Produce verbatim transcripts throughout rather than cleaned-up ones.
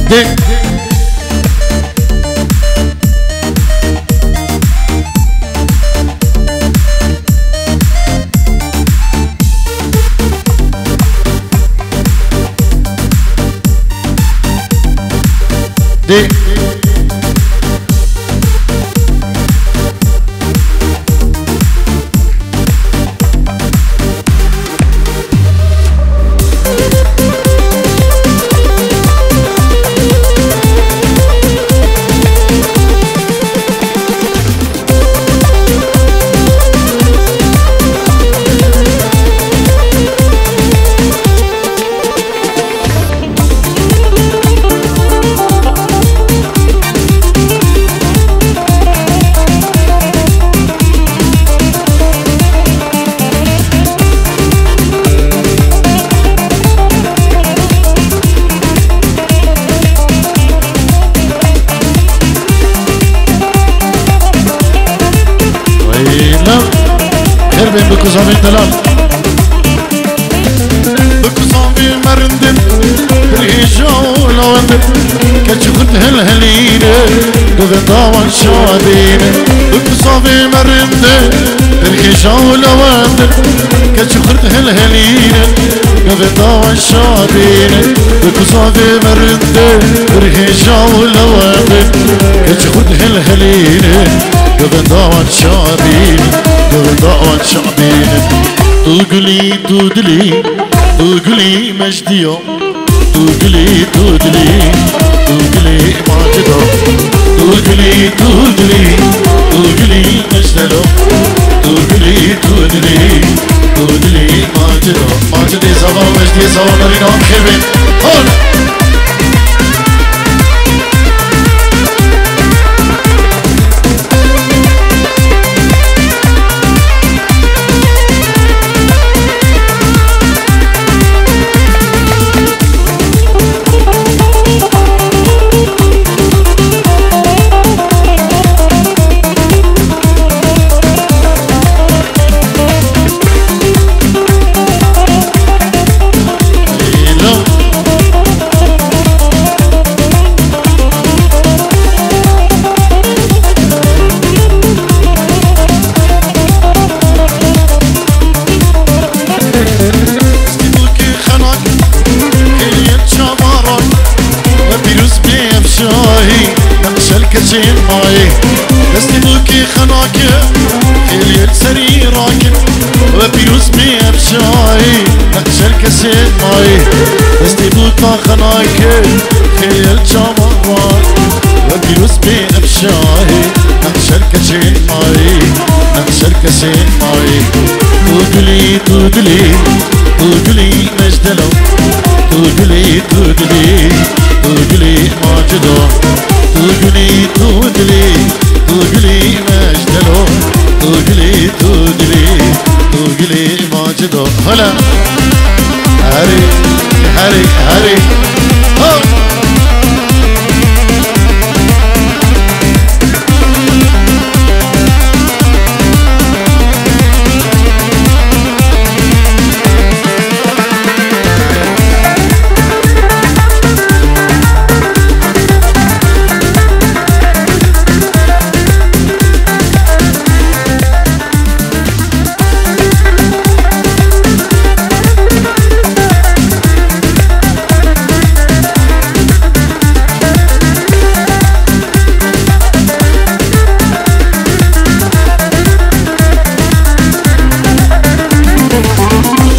Dê. Dê. Ay, lan. Xêr bên bi kuzavên delal. Bi kuzavê merindin, bir hêja û lawendin, keçi xurt helhelîne, govenda wan şadîne. Bi kuzavê merindin, bir hêja û lawendin, keçi xurt helhelîne, govenda wan şadîne. Bi kuzavê merindin, bir hêja û lawendin, keçi xurt helhelîne, govenda wan şadîne, govenda wan şadîne. Tu gulî, tu dilî, tu gulî mecdiyo. Tu gulî, tu dilî, tu gulî macida. Tu gulî, tu dilî, tu gulî mejdelo. Tu gulî, tu dilî, tu dilî macida. Macidê zava, mejdiyê zava, nerîna xêr bên. Hol! Destî bûkê xenak, xêliyên çavan rak, we pîroz bê ev şahî, neqşel keçên mayê. Destî bûkê xenakê, xêliyên serî rakin, we pîroz bê ev şahî, neqşel kesên mayê. Destî bûka xenakê, xêliyên çavan rak, we pîroz bê ev şahî, neqşel keçên mayê, neqşel kesên mayê. Tu dilî, tu dilî, tu dilî mejdelo. Tu dilî, tu dilî, tu dilî macida. Tu dilî, tu dilî, tu dilî mejdelo. Tu dilî, tu dilî, tu dilî macida. Hala. Herî, herî, herî. Ho!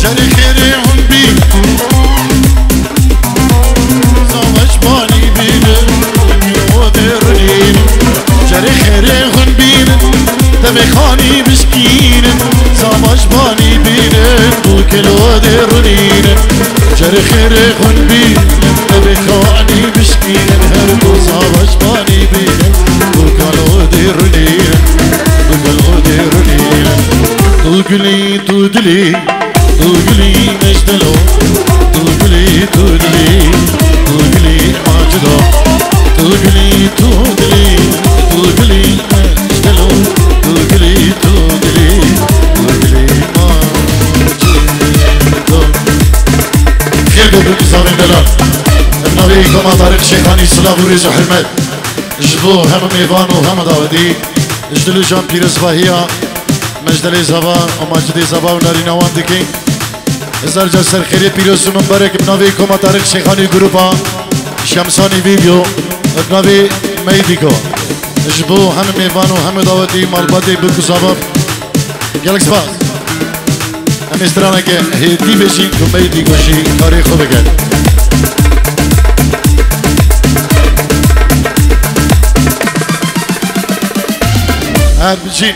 Cerê xêrê hûn bînin, zavaş banî bînin, odê runînin. Cerê xêrê hûn bînin, devê xanî bişkînin, zavaş banî bînin, bûkê li odê runînin. Cerê xêrê hûn bînin, devê xanî bişkînin, her du zavaş banî bînin, bûka li odê runînin, bûka li odê runînin. Tu gulî, tu dilî, tu gulî mejdelo, tu gulî, tu dilî, tu gulî macida. Tu gulî, tu dilî, tu gulî mejdelo, tu gulî, tu dilî, tu gulî macida. Xêr be bi kuzavên delal. Em navê Koma Tariq Şêxanî, silav û rêz û hurmet ji bo hemû mêvan û hemû dawetî. Ji dil û can pîrozbahiya me ji delê zava û macidê zava û narîna wan dikin. Hezar car serxêrê pîroz û mimbarek bi navê Koma Tariq Şêxanî û grupa Şemsanî Video û bi navê Meydîko. Ji bo hemû mêvan û hemû dawetî malbatê bûk û zava. Gelek spas. Em ê straneke hêdî bêjin ku Meydîko jî karê xwe bike. Her bijî.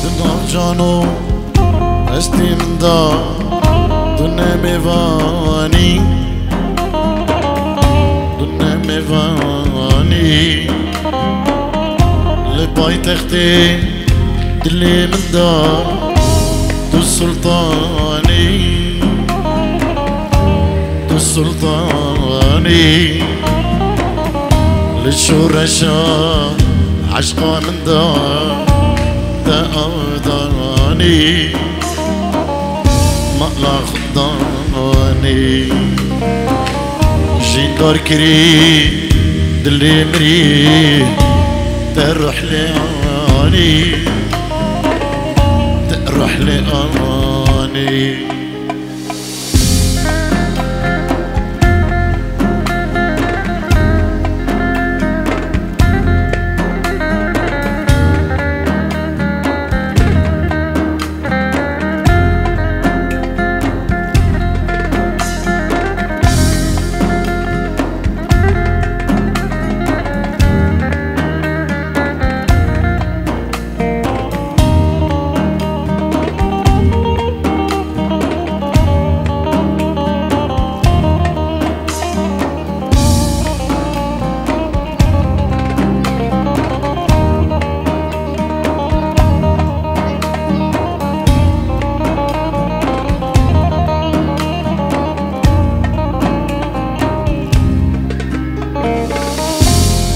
Di nav cano hestê min de tu ne mêvanî, tu ne mêvanî. Li paytextê dilê min de tu sultanî, tu sultanî. Li şoreşa eşqa min de te avdanî, mala xwe danî. Jîndar kirî dilê mirî, te ruh lê anî, te ruh lê anî.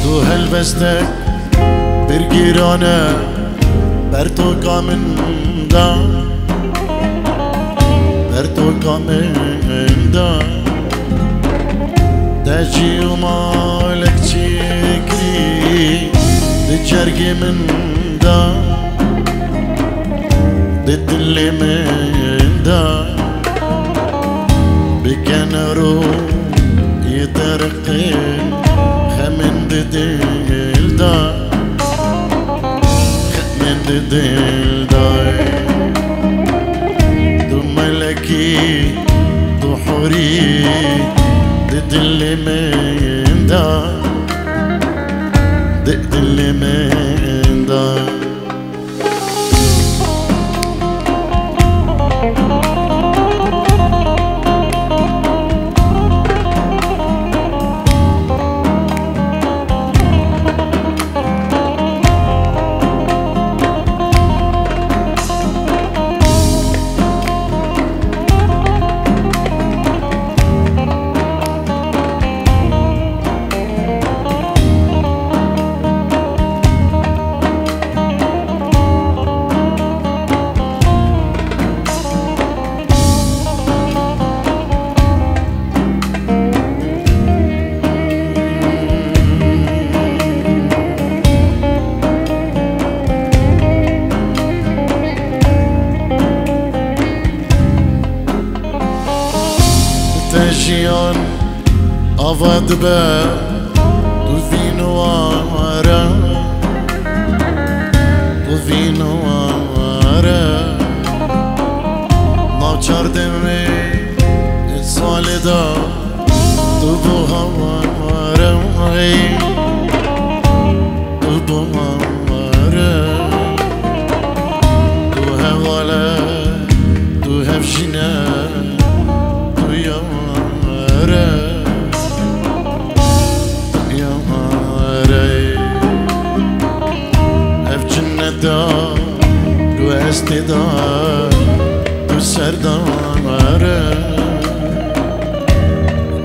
Tu helbestek pir giran e, pertoka min de, pertoka min de. Te cî û malek çêkirî di cergê min de, di dilê min de. Bi kenaro yê te riqê xemên di dil de, xemên di dil de. Tu melekî, tu hurî di dilê min de, di dilê min de. Ava dibe, tu vîn ware, tu vîn ware. Nav çar demê salê de tu bû haware, tu bû haware. Tu heval e, tu hevjîn e, tu yar e, tu yar e. Ev cinneta ku ez tê de, tu serdar e,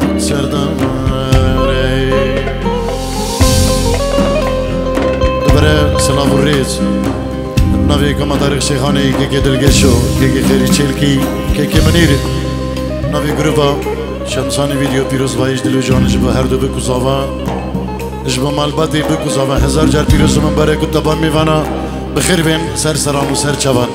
tu serdar e. Dibere silav û rêz. Navê Kama Tarîk Şêxanê, kekê Dilgeşo, kekê Xêrî Çêlkî, kekê Minîr. Navê gruba Şemsanî Vîdeo Pîrozbayî ji Dilûcan ji bo her du bik û zava, ji bo malbatê bik û zava hezar car pîroz û mibarek û teba mêvana bi xêr bên ser seran û ser çavan.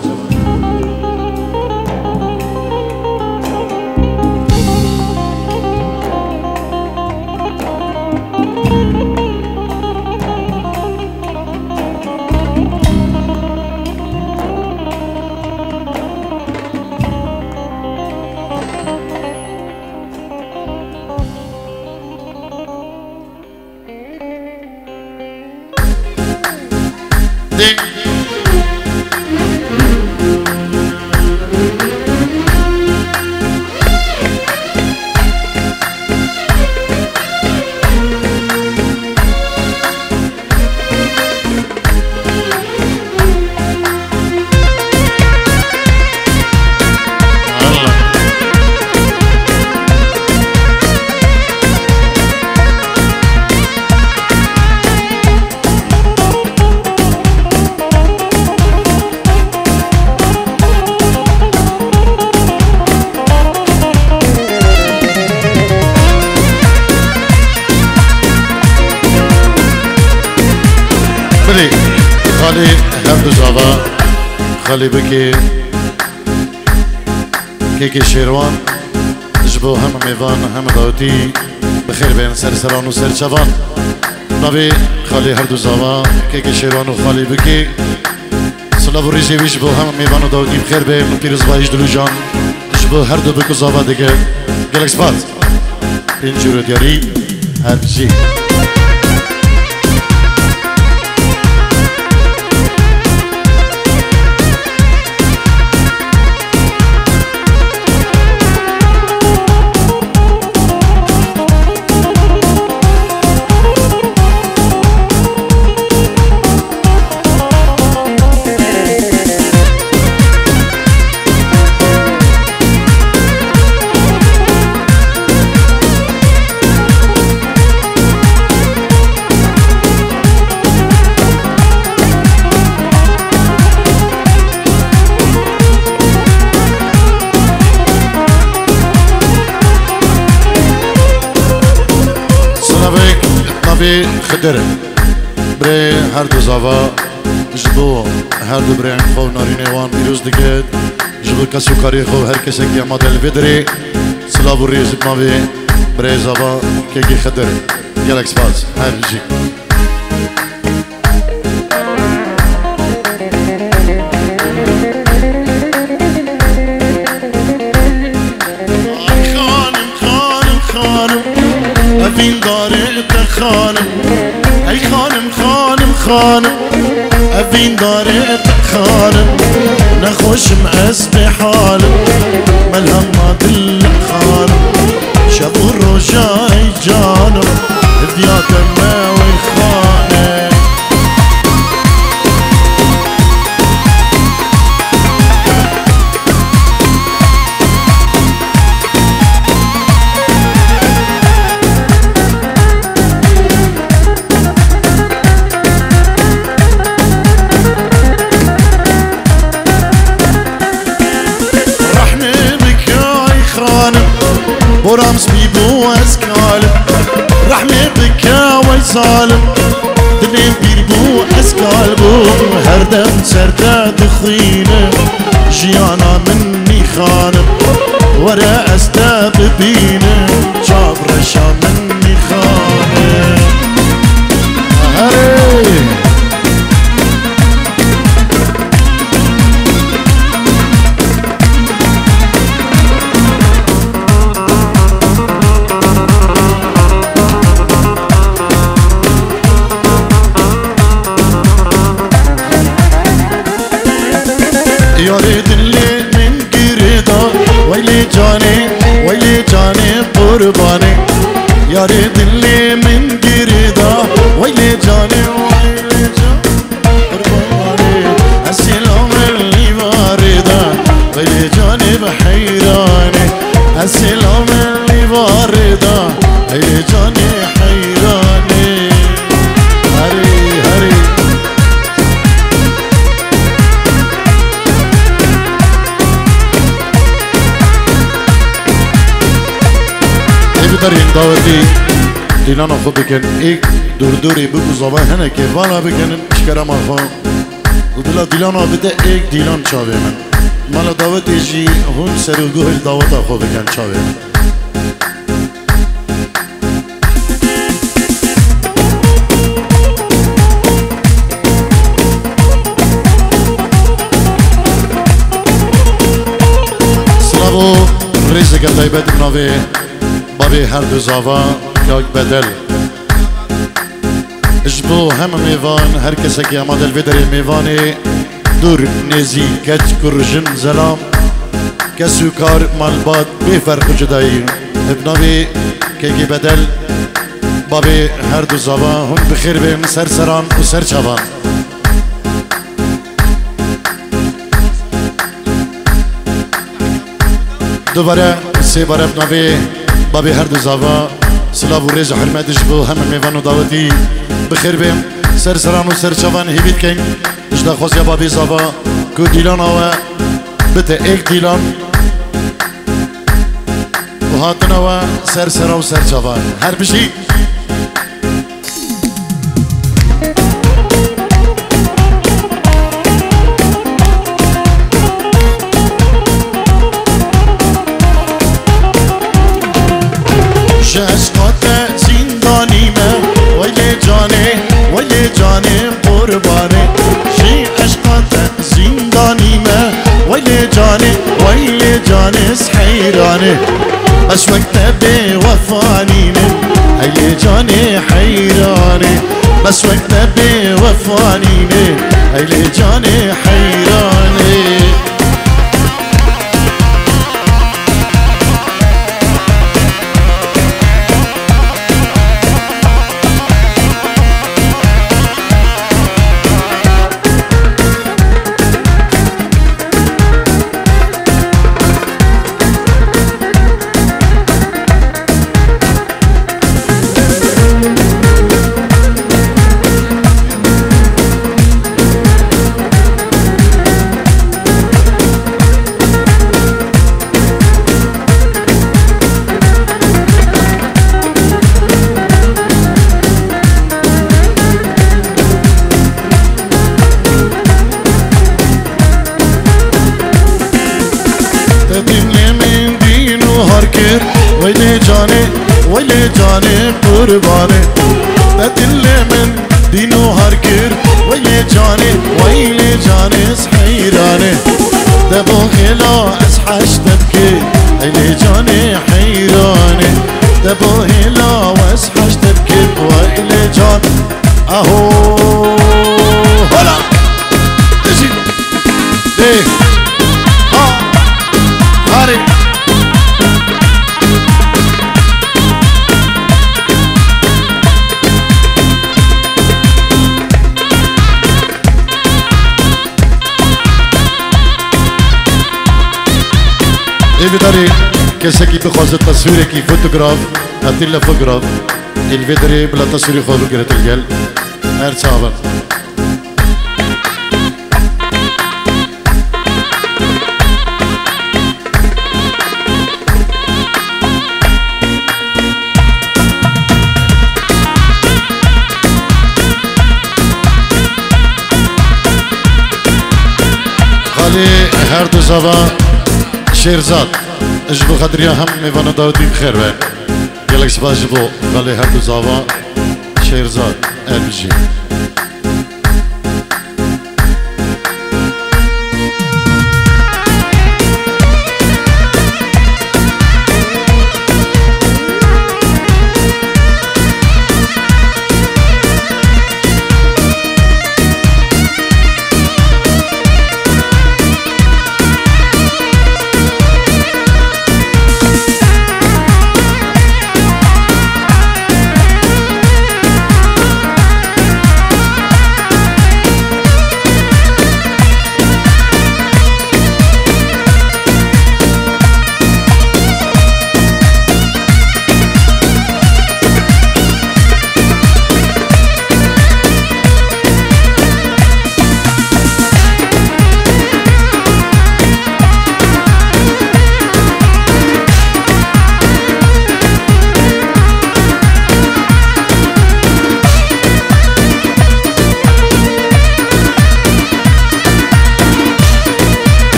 Bilî, xalê her du zava, xalê bikê, kekê Şêrwan, ji bo heme mêvan, heme dawetî, bi xêr bên ser seran û ser çavan. Navê xalê her du zava, kekê Şêrwan û xalê bikê. Silav û rêzê wî ji bo heme mêvan û dawetî bi xêr bên, pîrozbayî ji Dilûcan, ji bo her du bik û zava dike. Gelek spas. Pênc euro diyarî her jî. Silavek, navê Xidir. Birê her du zava ji bo her du birên xwe û narînê wan pîroz dike, ji bo kes û karê xwe û her kesekî ya made li vê derê. Silav û rêz bi navê birê zava kekî Xidir. Gelek spas her jî. Ay xanim, xanim, xanim, evîn darê te xanim. Ey xanim, xanim, xanim, evîn darê te xanim. Nexweş im ez bê halim, melhema dil xanim. Şev û roja ey canim, hevdiya te me wey xanim. Rehmê bike ay xanim, boram spî bû ez kalim. Rehmê bike wey zalim, dilê pîr bû ez kal bûm. Her dem ser te dixwînim, jiyana min nîxanim. Were ez te bibînim, çav reşa min Herê! Yarê dilê min girêda, weylê canê, weylê canê qurbanê. Yarê dilê min girêda, weylê canê, weylê canê qurbanê. Ez sêlamê lîvarê da, weylê canê bi heyranê. Ez sêlamê lîvarê da, weylê canê heyranê. Herê, herê. Ê bi derên dawetî dîlana xwe bikin. Ê dûr dûrê bib û zava hinekê vala bikinin ji kerema xwe. Û bila dîlana bide êk dîlan çavê min. Mala dawetê jî hûn ser û guhê daweta xwe bikin çavê min. Silav û rêzeke taybet bi navê babê her du zava Kak Bedel. Ji bo heme mêvan, her kesekî amade li vê derê mêvanê, dûr, nêzîk, keç, kur, jin, zelam, kes û kar, malbat, bê ferq û cudayî. Bi navê Kekê Bedel, babê her du zava, hûn bi xêr bên, ser seran û ser çavan. Dubare, sêbare bi navê babê her du zava, silav û rêz û hurmet ji bo heme mêvan û dawetî bi xêr bên. Ser seran û ser çavan hêvî dikeyn ji daxwaziya babê zava ku dîlana we bite êk dîlan û hatina we ser seran û ser çavan. Her bijî. Ji eşqa te zîndanî me, weylê canê, weylê canê qurbanê. Ji eşqa te zîndanî me, weylê canê, weylê canê ez heyranê. Bes wek te bêwefa nîne, ey lê canê heyranê. Bes wek te bêwefa nîne, ey lê canê heyranê. Te dilê min dîn û har kir, weylê canê, weylê canê qurbanê. Te dilê min dîn û har kir, weylê canê, weylê canê ez heyranê. Te bo hêla ez heşt te bikê, ey lê canê heyranê. Te bo hêla ez heşt te bikê, weylê can. Aho! Hola! Dê! Ha! Harê! Ê vê derê kesekî bixwaze teswîrekî fotograf, Atilla Fotograf, ê li vê derê bila teswîrê xwe bigire til gel. Her çavan. Xalê her du zava Şêrzad, ji bo xatiriya hem mêvana dawetî bi xêr be. Gelek spas ji bo xalê her du zava. Şêrzad, her bijî.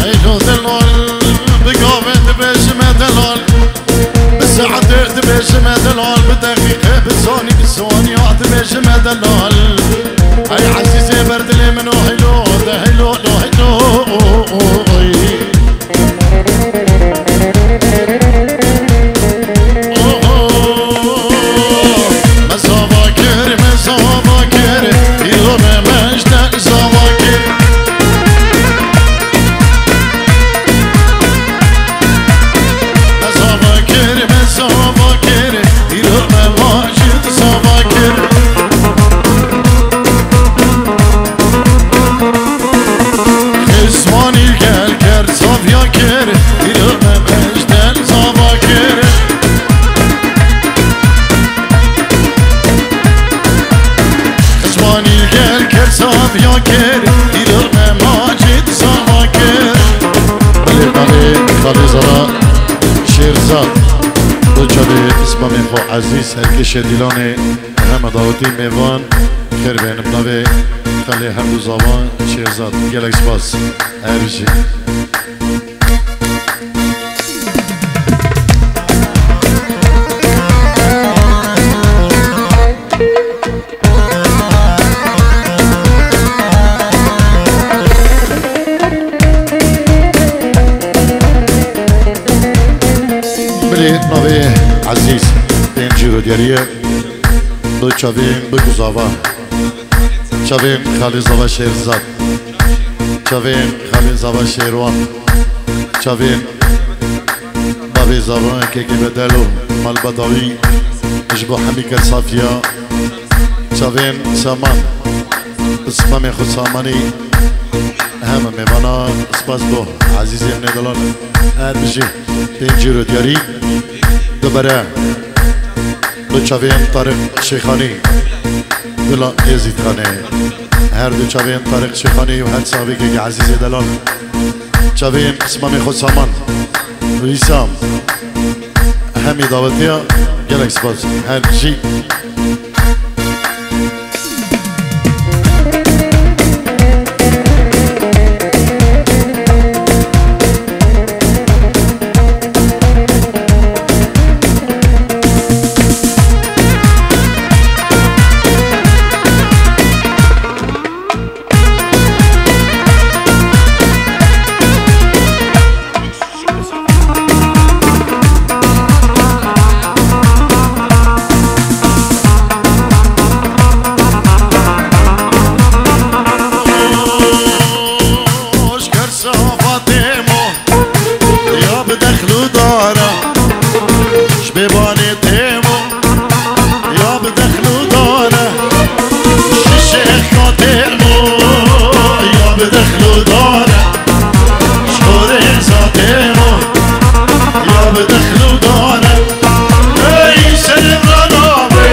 Eylo delal, bi gavê dibêjime delal, bi saetê dibêjime delal, bi deqîqê, bi zanî, bi saniya dibêjime delal. Ey ezîzê ber dilê min o heylo, de heylo, de heylo. Oho, me zava kir, me zava kir, îro me mejde zava kir. Me zava kir, me zava kir, îro me majid zava kir. Xizmanî gel ker saviya kir, îro me mejden zava kir. Xizmanî gel ker saviya kir, îro me macid zava kir. Belê navê Xalê Zava Şêrzad. Do çavê pismamê xwe ezîz, her kişê dîlanê. Heme dawetî mêvan xêr bênim navê Xalê Hemdû Zava Şêrzad. Gelek spas. Her bijî. Bilê navê Ezîz, pêncî ro diyarî ye. Do çavên bi guzava. Çavên Xalê Zava Şêrzad. Çavên Xalê Zava Şêrwan. Çavên bavê Zava Kekê Bedel û malbata wî ji bo hemî ker safiya. Çavên Saman. Pismamê xwe Samanî. Heme mêvana spas bo ezîzê min ê delal. Her bijî. Pêncî ro diyarî. Dubere. Du çavên Tariq Şêxanî, Gula Êzîdxanê. Her du çavên Tariq Şêxanî û her savêkekî ezîzê delal. Çavên pismamê xwe Saman, Wîsam, hemî dawetiya gelek spas. Her jî. Safa têmo, ya bi dexl û dara, ji bêbanê têmo, ya bi dexl û dara, ji şêxa têmo, ya bi dexl û dara, ji xorêza têmo, ya bi dexl û dara. Ey serê me nabê,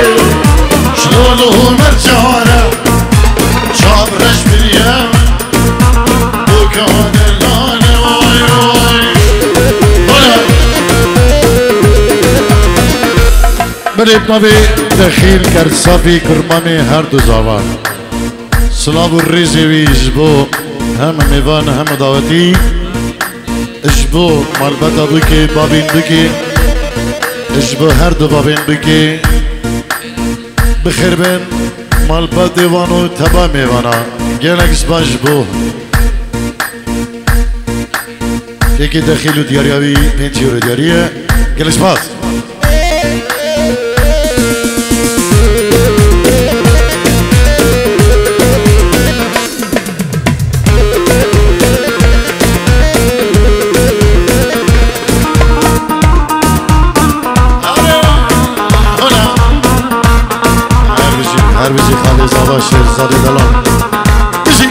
ji lol û mercana, çav reş biriye. Boka delale vay vay. Hola. Dê bi navê Dexîl Kersafî kurmamê her du zava. Silav û rêzê wî ji bo hem mêvan hem dawetî, ji bo malbata bûkê, babên bûkê, ji bo her du babên bûkê. Bi xêr bin malbatê wan û teba mêvana. Gelek spas ji bo. Yekê Dexîl û diyariya wî pênc euro diyarî ye. Gelek spas. Her bijî, her bijî Xalê Zava Şêrzadê delal. Bijî.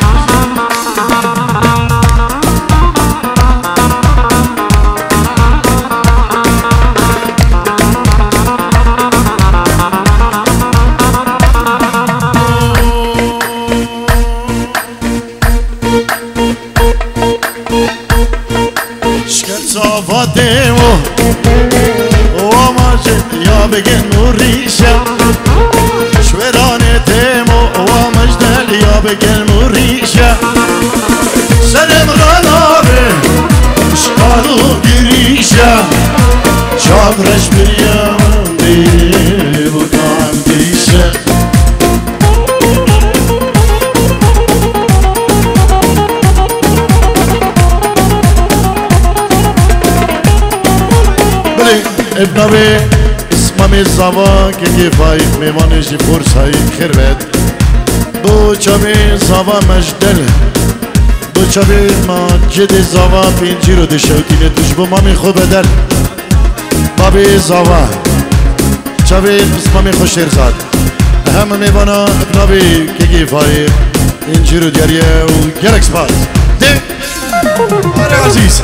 Şker çava têmo, wa majid ya bigin û rîşe. Şweranê têmo, wa majdel ya bigin û rîşe. Serem ranabe, şkar û girîşe. Çavreş biriyam dê û kan dîşe. Bilê, ev navê Îsmamê Zava, kekê Faîq, mêvanê jî Forsayî, xêr bet. Bo çavê Zava Mejdel, bo çavê Macidê Zava pêncî ro dişewtîne, tu ji bo mamê xwe bedel. Babê Zava, çavê Îsmamê xwe Şêrzad. Hemî mêvana bi navê Kekê Faîq, pêncî ro diyarî ye û gelek spas. Dê. Are Azîz.